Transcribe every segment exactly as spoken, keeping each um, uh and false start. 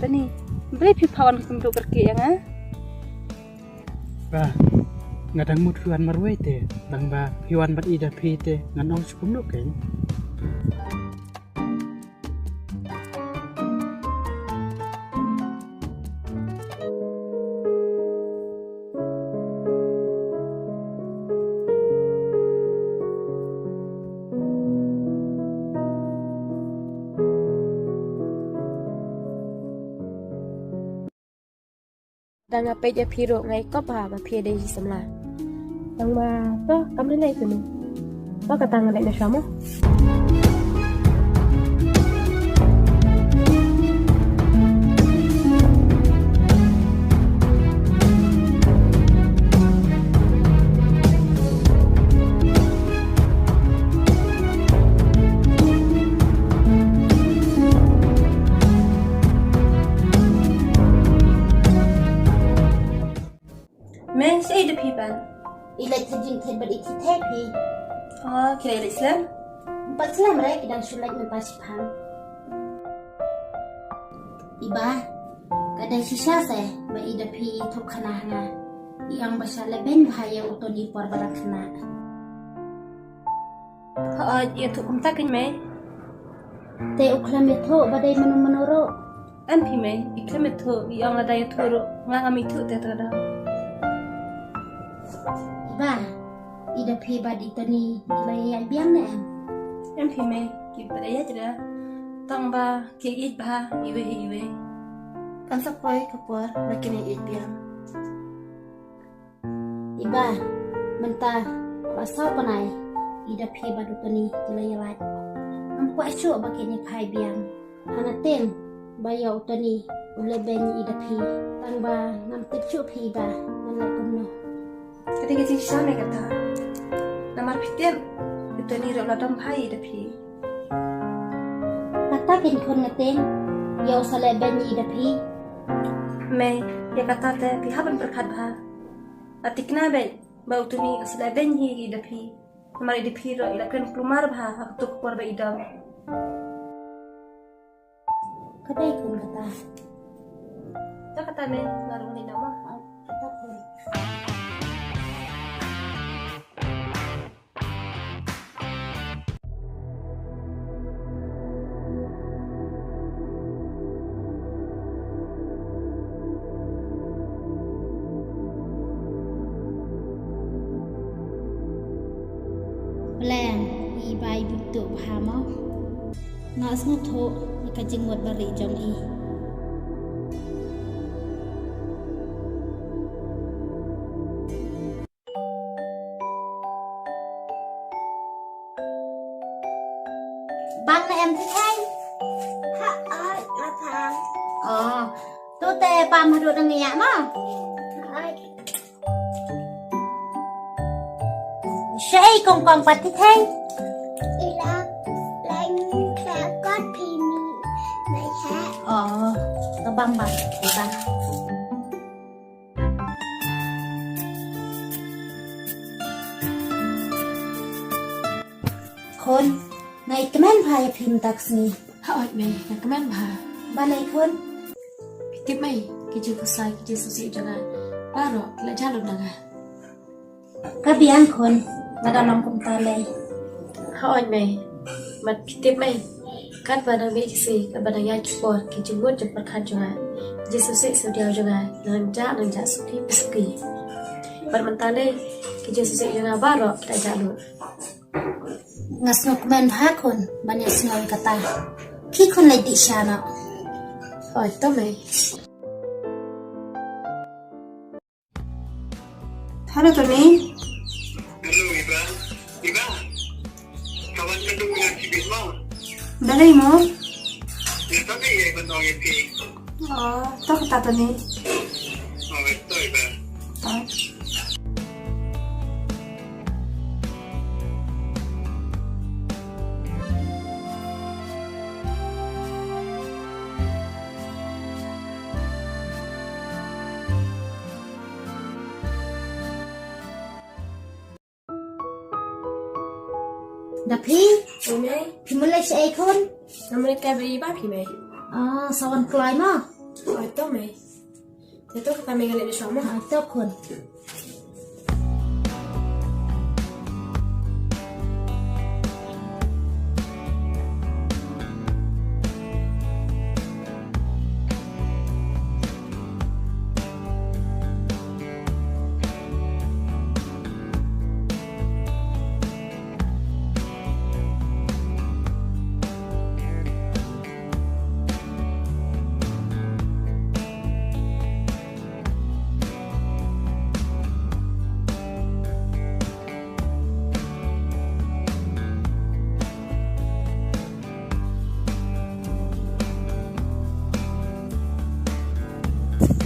Tony, balei phi phah wan kumno kyrkieh ïa nga? Ba, nga dang mut phi wan marwei te, tang ba phi wan bad i Dapi te, ngan ong shu kumno kein. Da nga peit ïa phi ruh nga i kop ha ba phi dei i samla. Tang ba to kam lei lei phi ni. To kata nga leit na shuwa mo. Mei, shaei da phi ban? I leit ha jingthied bad i thied thei phi. Oh, ki leit slem? Ym pat slem re, ki dang shu leit mynta shiphang. I Bah, ka dei shisha se ba i Dapi i thup khana ha nga. I ong ba shah lehbeiñ bha ïa u Tony por ba dang khynnah. Hooid, ïathuh kumta kein mei. Te u khlem ïathuh ba dei mano mano ruh? Em phi mei, i khlem ïathuh, i ong lada ïathuh ruh nga ngam ithuh te ta ka daw. I Bah, i Dapi bad i Tony ki la ïaid biang ne em? Em phi mei, ki pat ïaid re. Tang ba ki ïeit bha iwei ha iwei. Kan sa poi ka por ba kin ïaid biang. I Bah, mynta la saw bnai i Dapi bad u Tony ki la ïalait. Ngam kwah shuh ba kin ïaphai biang. Hana tieng ba ïa u Tony u lehbeiñ i Dapi. Tang ba ngam tip shuh phi i Bah, ngan leh kumno? Ka dei ka jingshisha mei kata. Namar phi tip, u Tony ruh la dom bha ïa i Dapi. Kata kein khun nga tieng, ïa u sa lehbeiñ i Dapi. Mei, ïa kata te phi hap ban pyrkhat bha. La thikna beit ba u Tony u sa lehbeiñ hi ïa i Dapi. Namar i Dapi ruh i la kren kulmar bha ha kato ka por ba i dom. Ka dei khun kata. To kata mei, nga ruh ngan leit noh mo. Kata khun. Bleng, i Bah i bun tuh bha mo. Nga sngewthuh ïa ka jingmut barieh jong i. Bang na em Thitheng? Hooid, nga bang. Oh, to te bam haduh dang ïa mo. Hooid. Shaei kong kong pat Thitheng? I la leng ka kot phi ni. Mai ha. Oh, ka bam bam. Bam. Khun, nga i kmen bha ïa phi mynta ka sngi. Hooid mei, nga kmen bha. Balei khun? Phi tip mei, ki jingkhuslai ki jingsngewsih jong nga baroh ki la jah lut na nga. Ka biang khun, nga da long kumta lei. Hooid mei, bad phi tip mei, katba nang mih ki sngi, katba nang ïaid ki por, ki jingmut jingpyrkhat jong nga, ki jingsngewsih sngewdiaw jong nga nang jah nang jah suki pa suki. Bad mynta lei, ki jingsngewsih jong nga baroh ki la jah lut. Nga sngewkmen bha khun ban ïa sngew ïa kata. Khie khun leit dih sha noh. Hooid to mei. Hello Tony. Hello Iba. Iba. Kawan ka dum na sibit mo. Balei mo? Ïa kata ïa ban ong ïa phi. Oh, to kata Tony. Oh, to Iba. To. Da phi? Phi mei? Phi mut leit shaei khun? Nga mut leit kai ba i Bah phi mei. Ah, sa wan kloi mo? Ai to mei. Te to kata mei nga leit na shong mo. Ai to khun.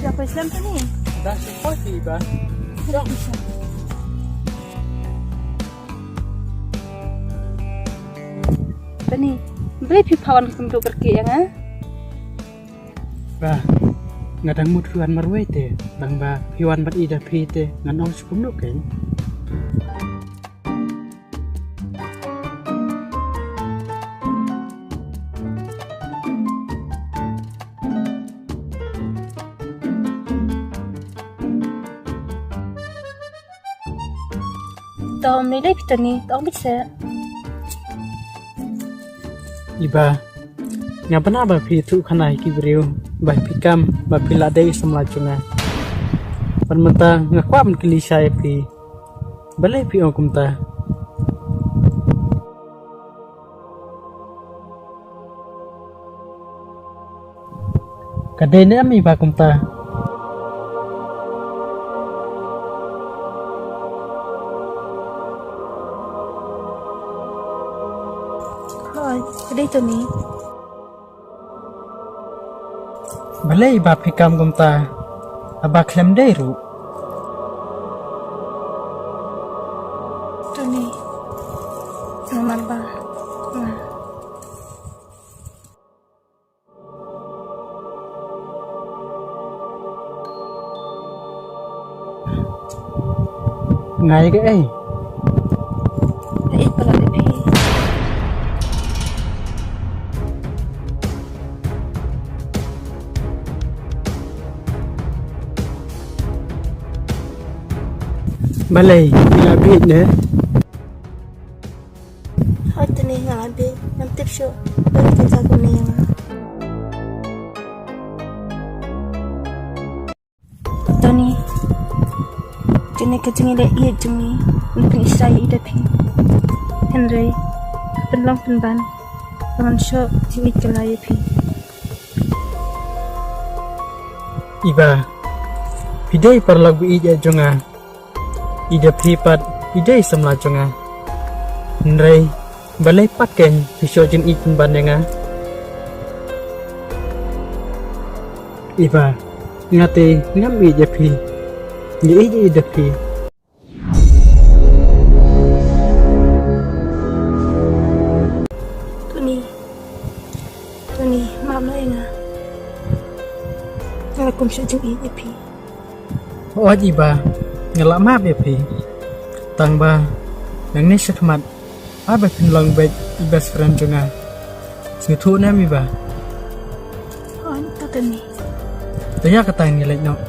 Ïa phi slem tani. Da shu poi phi ba. Jong. Tani, balei phi phawan kum tu kerki ïa nga? Ba, nga dang mut phi wan marwei te, tang ba phi wan bad i da phi te, ngan ong shu kumno kein. To mei dei phi tani, to ong bit seh. Iba, nga bna ba phi thuh khana ïa ki briew ba phi kam ba phi la dei samla jong nga. Ban mynta nga kwah ban kylli shai ïa phi. Balei phi ong kumta? Ka dei ne em iba kumta? Hooid, ka dei tani. Balei ba phi kam kumta? Haba khlem dei ruh. Tuni, namar ba nga Ngai ka ei. Ka ei pala ka ei. Balei, phi la bieit ne? Hooid tuni nga la bieit, ngam tip shuh ba phin sa kumne ïa nga. Tuni, kane ka jingïaleh ïeit jong ngi, ngan pyni shai ïa i da phi. Hynrei, pynlong pynban, ba ngan shu jingïeit kylla ïa phi. Iba, phi dei paralok ba ïeit jong nga. I da phi pat, i dei samla jong nga. Hynrei, balei pat kein phi shu jingïeit pynban ïa nga? Iba, nga te ngam ïeit ïa phi. Nga ïeit ïa i da phi. Tuni, Tuni, map noh ïa nga. Nga la kum shu jingïeit ïa phi. Hooid iba, nga la map ïa phi. Tang ba, nangne shakhmat, haba phin long beit i best friend jong nga. Sngewthuh ne em iba? Hooid, to tani. To ïa kata ngi leit noh.